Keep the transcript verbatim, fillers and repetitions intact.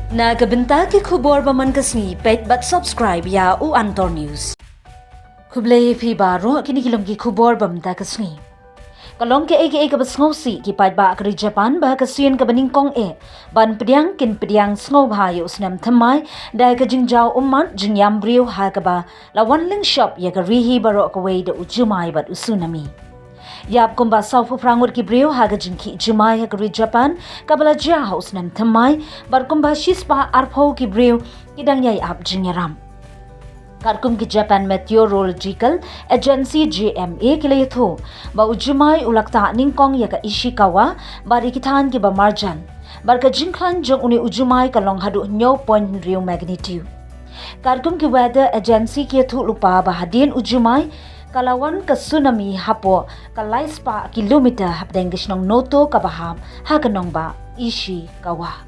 Na ka bynta ki khubor ba man ka sngi, peit bad subscribe ïa u Antor News. Khublei phi baroh, kine ki long ki khubor ba mynta ka sngi. Ka long kaei kaei kaba sngewsih, ki paidbah ka ri Japan ba ha ka sien kaba nyngkong eh ban pdiang kin pdiang sngewbha ïa u snem thymmai da ka jingjaw ummat jingïam briew ha kaba la wan lyngshop ïa ka ri hi baroh kawei da u jumai bad u tsunami. Ïap kumba sawphew phra ngut ki briew ha ka jingkhih jumai ha ka ri Japan kaba la jia ha u snem thymmai, bad kumba shispah arphew ki briew ki dang ïai ap jingïarap. Katkum ki Japan Meteorological Agency, J M A, ki la ïathuh ba u jumai u la ktah nyngkong ïa ka Ishikawa bad ïa ki thaiñ kiba marjan, bad ka jingkhlaiñ jong une u jumai ka long haduh hynñiew point hynriew magnitude. Katkum ki Weather Agency ki ïathuh lypa ba hadien u jumai ka la wan ka tsunami hapoh ka lai spah kilometer hapdeng ka shnong Noto kaba hap ha ka nongbah Ishikawa.